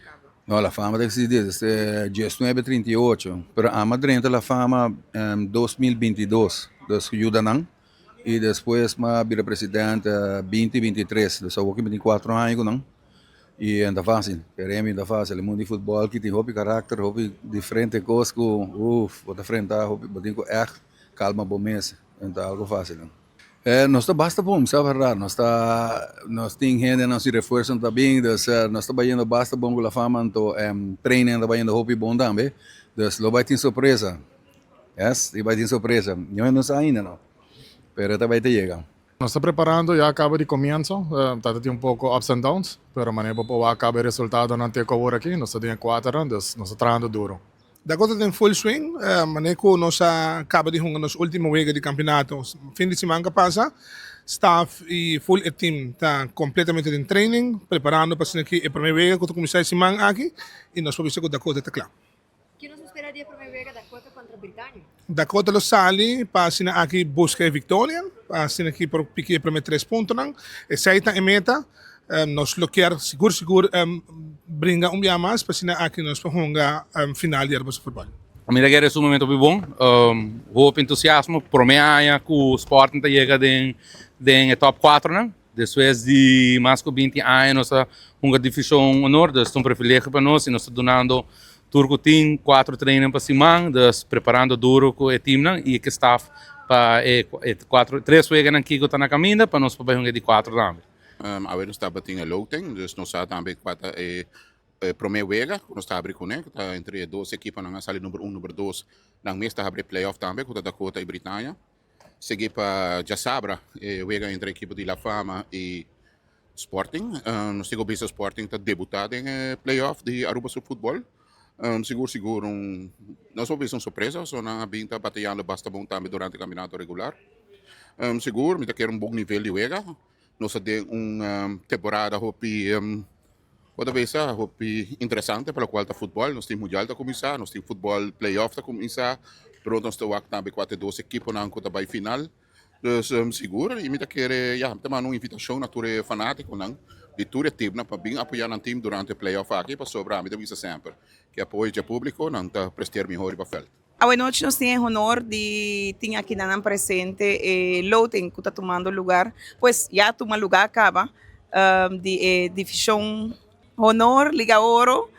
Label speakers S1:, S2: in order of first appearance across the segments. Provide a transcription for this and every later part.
S1: kaba?
S2: No, La Fama ta existi desde 1938, pero ami a drenta La Fama 2022, dus yuda nan y despues mi a bira presidente 2023, dus awor mi tin 4 aña cu nan y no ta facil, kere mi no ta facil, e mundo di futbol aki tin hopi karakter, hopi diferente cos cu uf bo ta frenta hopi, bo tin cu echt calma bo mes, no ta algo facil no. Nos ta basta bon, sa berdad, nos ta nos tin hendenan si refuerzo ta bin, dus nos ta bayendo basta bon cu La Fama, anto training ta bayendo hopi bon tambe, dus lo bay tin sorpresa, yes, lo bay tin sorpresa, ño no sa ainda no, pero ta bay ta yega.
S3: Nos ta preparando ya caba di comienzo, ta ta tin un poco ups and downs, pero manera bo por wak caba e resultadonan te cu awor aki, nos ta den e cuaternan, dus nos ta trahando duro.
S4: Dakota den full swing, manera ku nos a kaba di hunga nos ultimo wega di kampionato fin di siman ku a pasa. Staff i full e team ta kompletamente den training, preparando pa asina ki e prome wega ku ta kuminsá e siman aki i nos por bisa ku Dakota ta kla.
S1: Ki nos por spera di e prome wega Dakota kontra Britannia?
S4: Dakota lo sali pa asina aki buska e viktoria, pa asina ki por piki e prome tres puntonan. Esei ta e meta. Nos lo kier sigur sigur bringa un bia mas pa asina aki nos por hunga final di Aruba su futbol.
S5: Mi ta kere sumamente hopi bon, hopi entusiasmo, prome aña ku Sporting ta yega den den e top kuatronan, despues di mas ku binti aña nos a hunga divishon honor, dus ta un privilegio pa nos i nos ta dunando tur ku tin kuatro training pa siman, dus preparando duro ku e teamnan i ku e staff pa e kuatro tres weganan kiko ta na kaminda pa nos por bai hunga e di kuatro tambe.
S6: Awe nos tabatin e loting, dus nos sa tambe kua ta e prome wega ku nos ta habri kuné, ku ta entre e dos ekiponan a sali number un, number dos, nan mes ta habri playoff tambe ku ta Dakota i Britania. Sigui pa djasabra e wega entre ekipo di La Fama i Sporting. Nos tin ku bisa Sporting ta debuta den e playoff di Aruba su futbol. Sigur sigur un nos por bisa un sorpresa pasobra nan a bin ta batayando basta bon tambe durante kampionato regular. Sigur mi ta kere un bon nivel di wega. Nos ta den un temporada hopi bo ta bisa hopi interesante pa lokual ta futbòl. Nos tin mundial ta kuminsá, nos tin futbòl playoff ta kuminsá. Pronto nos ta wak tambe kua ta e dos ekiponan ku ta bai final. Dus sigur i mi ta kere ya mi ta manda un invitashon na tur e fanátikonan di tur e timnan pa bin apoyá nan tim durante e playoff aki pasobra mi ta bisa semper ku e apoyo dje públiko nan ta presteer mihó riba vèlt.
S7: Awe nochi nos tin e honor di tin akinanan presente e loting ku ta tumando lugar, pues ya a tuma lugar kaba di e divishon Honor Liga Oro.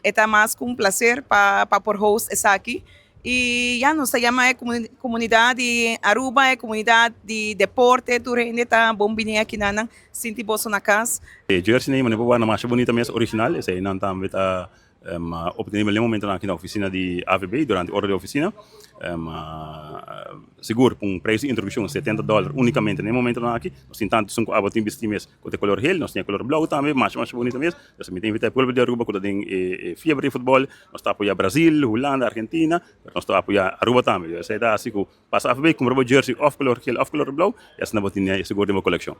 S7: E ta mas ku un plaser pa pa por host esaki i ya nos ta yama e komunidat di Aruba, e komunidat di deporte, tur hende ta bon bini akinanan sinti boso na kas.
S8: E jersey nan e por wak masha bunita mes original esei nan tambe ta Obtenibel den momentonan aki na oficina di AVB durante ora di oficina. Sigur cu un prijs di introduccion 70 dollar unicamente den momentonan aki. Nos tin tanto esun cu abo tin bisti mes cu ta e color geel, nos tin e color blauw tambe, masha masha bunita mes. Nos mi ta invita e pueblo di Aruba cu ta den e fiebre di futbol. Nos ta apoya Brasil, Hulanda, Argentina, pero nos ta apoya Aruba tambe. Esey ta haci cu pasa AVB cumpra bo jersey of color geel of color blauw y asina bo tin e sigur den bo coleccion.